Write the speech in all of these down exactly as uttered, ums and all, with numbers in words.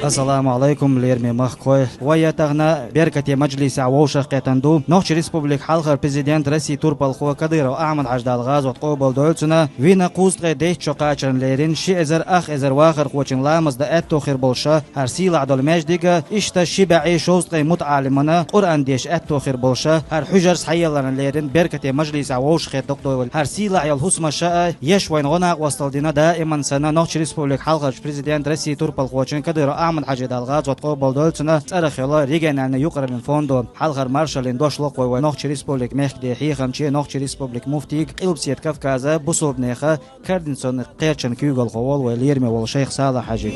Ассаламу Ӏалайкум, лераме махкой. Вай тахана беркате мажлисехь вовшахкхетан ду. Нохчийн Республикан хьалхара президент, Россин турпалхо Кадыров Ахьмад-Хьаьжа, Дала гӀазот къобалдойла цунна, вина кхузткъе дейтта шо кхачарна лерина ши эзар ах эзар вахархочун ламаз дан аьтто хир болуш хӀара сийлахь долу маьждиг, иштта ши бӀе шовзткъе мутаӀалимана Къуръан деша аьтто хир болуш хӀара хьуьжар схьаелларна лерина беркате мажлисехь вовшахкхетта дукха дойла. ХӀара сийлахь йолу хӀусамаш а еш вайна гӀо-накъосталла дина даиман санна Нохчийн Республикан хьалхарчу президент, Россин турпалхочун Кадыров Ахьмад-Хьаьжин, Дала гӀазот къобалдойла цунна, цӀарах йолу региональни юкъараллин фондо хьалхара маршаллин дош лохуш вай Нохчийн Республикан мехкан ден хьехамче, Нохчийн Республикан муфтийга, Къилбаседа Кавказан бусалба нехан координационни кхерчан куьйгалхо волу вай лераме волу шайх Салахь-Хьаьжи.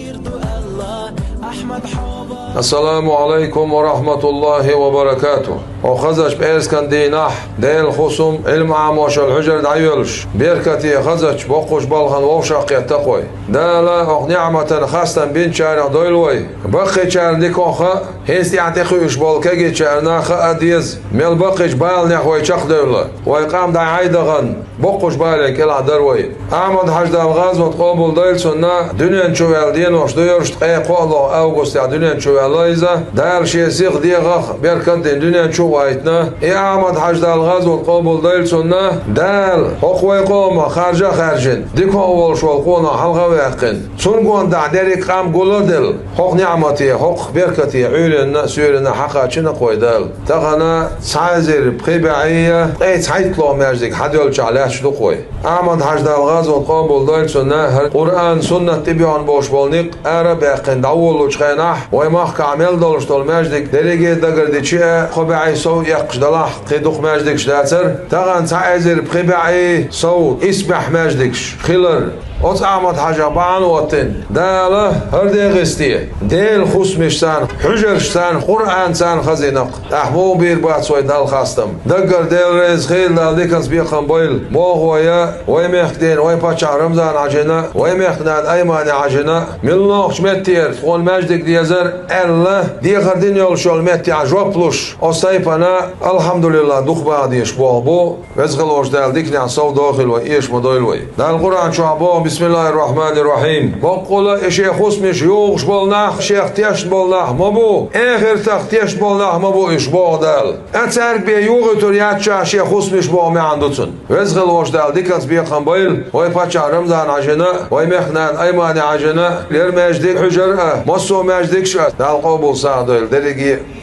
Ассаламу Ӏалайкум ва рахьматуллахӀи ва баракатухӀ. Хьо хазачу пӀераскан дийнахь Делан хӀусам, Ӏилма Ӏамош йолу хьуьжар дӀайоьллуш, беркате хазачу боккхачу балхана вовшахкхетта кхой. Дала хӀокху ниӀматан хастам бинчарах дойла вай. Баккхийчарна дика хаа, хӀинца тӀаьхьа тӀекхуьуш болу кегийчарна хаа деза, мел баккхийчу баланех вай чекхдевлла, вай къам дӀа-хьай дахана, боккхачу баланийн кӀелахь дара вай. Ахьмад-Хьаьжа, Дала гӀазот къобалдойла цунна, дуьнен чу ваьлла денош ду ерш, ткъе кхоалгӀа августехь дуьнен чу ваьлла иза. Дала шен сиха дегӀах беркат а дина дуьнен чу а вайтина. И Ахьмад-Хьаьжа, Дала гӀазот къобалдойла цунна, Дала хӀокху вай къомах харжа а хаьржина, дика а волуш волу къонах хьалха а ваьккхина, цунна гонахь дерриг къам гул а делла, хӀокху ниӀмате, хӀокху беркате Ӏуьйранна а, суьйранна а хьакхачийна кхой Дала. Тахана цхьа эзар пхи бӀе ткъе цхьайтталгӀа маьждиг хьадоьллучохь лаьтташ ду кхой. Ахьмад-Хьаьжа, Дала гӀазот къобалдойла цунна, хӀара Къуръан, суннат тӀебоьгӀна болуш болу некъ ара а баьккхина дӀаволлучу хенахь, вай махкахь мел долуш долу маьждиг дерриге а дагардича а, кхо бӀе сов эккхаш делахь, кхин дукха маьждигаш дацара. Тахана цхьа эзар пхи бӀе сов исбаьхьа маьждигаш хилар оцу Ахьмад-Хьаьжах бахьана а оттина, Дала хӀара ДегӀастан Делан хӀусамаш царна, хьуьжарш царна, Къуръан царна хазийна-кх. Ахь муха бийр бац вай Далла хастам? Даггара Дела реза хуьлда, Дала диканца бекхам бойла. Боху вай, вай мехкан дена, вай паччахь Рамзан-Хьаьжина, вай мехкан нана Аймани-Хьаьжина, муьлххачу меттера тхуна маьждиг дезара аьлла, дехар дина йолуш йолу меттехь жоп луш, оцу тайпана, алхьамдулиллахӀ, дукха баха дезаш боху бу. Веза хилла волчу Дала диканехь совдохийла вай, эша ма дойла вай. Дала Къуръан чохь боху: «Бисмиллахир-рахманир-рахим». Баккъала а шен хӀусамаш юхуш болу нах, шех тешна болу нах ма бу, эхартах тешна болу нах ма бу уьш, боху Дала. Ткъа цаьрга бен юхуьйтур яц ша шен хӀусамаш боху маьӀна ду цуьнан. Веза хилла волчу Дала диканца бекхам бойла, вай паччахь Рамзан-Хьаьжина, вай мехкан нана Аймани-Хьаьжина, лераме маьждиг, хьуьжар а, массо а маьждигаш а Дала къобал сагӀа дойла дерриге а.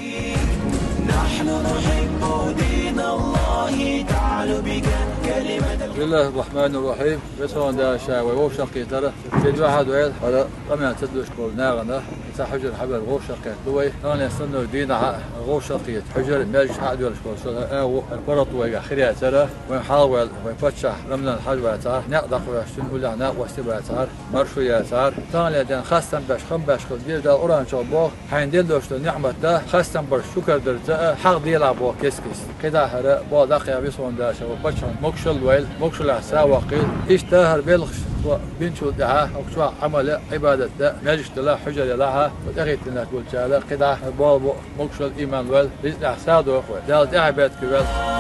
بسم الله الرحمن الرحيم. Веза хилла волчу Дала ша вай вовшахкхетара, шен дуьхьа а дойла хӀара къамел ца дуьллуш болу нахана, и цхьа хьуьжар хьабар вовшахкхетта ду вай. Таханлерчу санна дийнахь а вовшахкхета хьуьжар, маьждиг хьа а доьллуш болу ша, а, ву, хӀара паргӀато вайгахь хир яцара. Вайн хьалха ваьлла вайн паччахь Рамзан-Хьаьжа вацахьара, некъ дӀакхоьссина, уллехь накъостий вацахьара, маршо яцахьара. Таханлера ден хастам беш, хам беш хила деза, Дала Къуръан чохь боху: «Хьайна делла долуш долу ниӀмат тӀе хастам барш шукар дарца а, хьагӀ делахь», боху кест-кеста. КхидӀа хӀара боху дӀакхехьа, веза хилла волчу Дала ша вай паччахьна могушалла дойла, могушаллехь сов ваккхийла. Иштта хӀара белхаш бинчул тӀаьхьа, хӀокху чохь Ӏамал а, Ӏибадат а, маьждиг делахь, хьуьжар елахь а, тӀехӀиттинарг волчара кхидӀа хӀара боху бу. Могушалла, иман лойла, рицкъехь сов дойла вай. Дала тӀаьхье беркате войла.